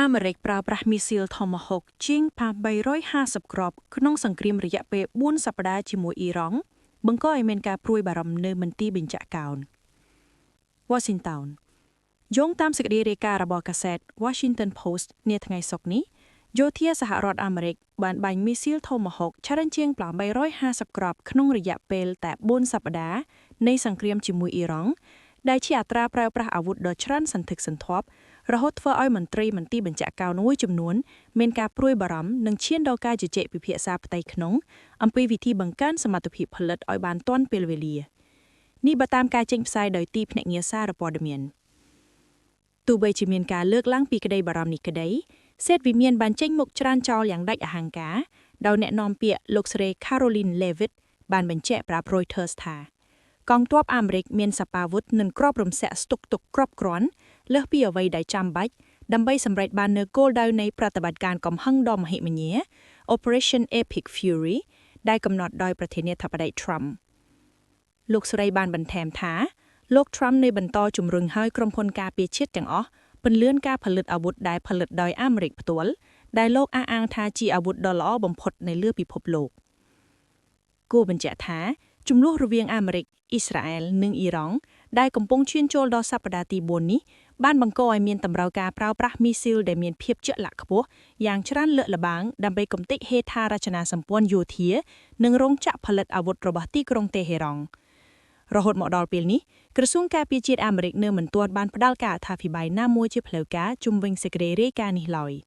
អាមេរិកប្រើប្រាស់មីស៊ីល Tomahawk ជាង850គ្រាប់ក្នុងសង្គ្រាមរយៈពេល4សប្តាហ៍ជាមួយអ៊ីរ៉ង់បង្កឲ្យមានការព្រួយបារម្ភនៅមន្ទីរបញ្ចាក់កោន Washington យោងតាមសេចក្តីរាយការណ៍របស់កាសែត Washington Post នាថ្ងៃសុក្រនេះយោធាសហរដ្ឋអាមេរិកបានបាញ់មីស៊ីល Tomahawk ច្រើនជាង850គ្រាប់ក្នុងរយៈពេលតែ4សប្តាហ៍នៃសង្គ្រាមជាមួយអ៊ីរ៉ង់ដែលជាអត្រាប្រើប្រាស់អាវុធដ៏ច្រើនសន្ធឹកសន្ធាប់រហូតធ្វើឲ្យមន្ត្រីមន្ទីរបញ្ចាក់កោនមួយចំនួនមានការព្រួយបារម្ភនិងឈានដល់ការជជែកពិភាក្សាផ្ទៃក្នុងអំពីវិធីបង្កើនសមត្ថភាពផលិតឲ្យបានទាន់ពេលវេលានេះបើតាមការចេញផ្សាយដោយទីភ្នាក់ងារសារព័ត៌មានទោះបីជាមានការលើកឡើងពីក្តីបារម្ភនេះក្តីសេតវិមានបានចេញមុខច្រានចោលយ៉ាងដាច់អហង្ការដោយអ្នកនាំពាក្យលោកស្រី Caroline Leavitt បានបញ្ជាក់ប្រាប់ Reuters ថាកងទ័ពអាមេរិកមានសព្វាវុធនិងគ្រាប់រំសាក់ស្តុកទុកគ្រប់គ្រាន់លើសពីអ្វីដែលចាំបាច់ដើម្បីសម្រេចបាននូវគោលដៅនៃប្រតិបត្តិការកំហឹងដ៏មហិមាញា Operation Epic Fury ដែលកំណត់ដោយប្រធានាធិបតី Trump លោកស្រីបានបន្ថែមថាលោក Trump នៅបន្តជំរុញឲ្យក្រុមហ៊ុនការពារជាតិទាំងអស់ពន្លឿនការផលិតអាវុធដែលផលិតដោយអាមេរិកផ្ទាល់ដែលលោកអះអាងថាជាអាវុធដ៏ល្អបំផុតនៅលើពិភពលោកគួរបញ្ជាក់ថាជម្លោះរវាងអាមេរិកអ៊ីស្រាអែលនិងអ៊ីរ៉ង់ដែលកំពុងឈានចូលដល់សប្តាហ៍ទី4នេះបានបង្កឲ្យមានតម្រូវការប្រើប្រាស់មីស៊ីលដែលមានភាពជាក់លាក់ខ្ពស់យ៉ាងច្រើនលើកល្បាងដើម្បីកម្ទេចហេដ្ឋារចនាសម្ព័ន្ធយោធានិងរោងចក្រផលិតអាវុធរបស់ទីក្រុងតេហេរ៉ង់រហូតមកដល់ពេលនេះក្រសួងការពារជាតិអាមេរិកនៅមិនទាន់បានផ្ដល់ការអត្ថាធិប្បាយណាមួយជាផ្លូវការជុំវិញសេចក្តីរាយការណ៍នេះឡើយ។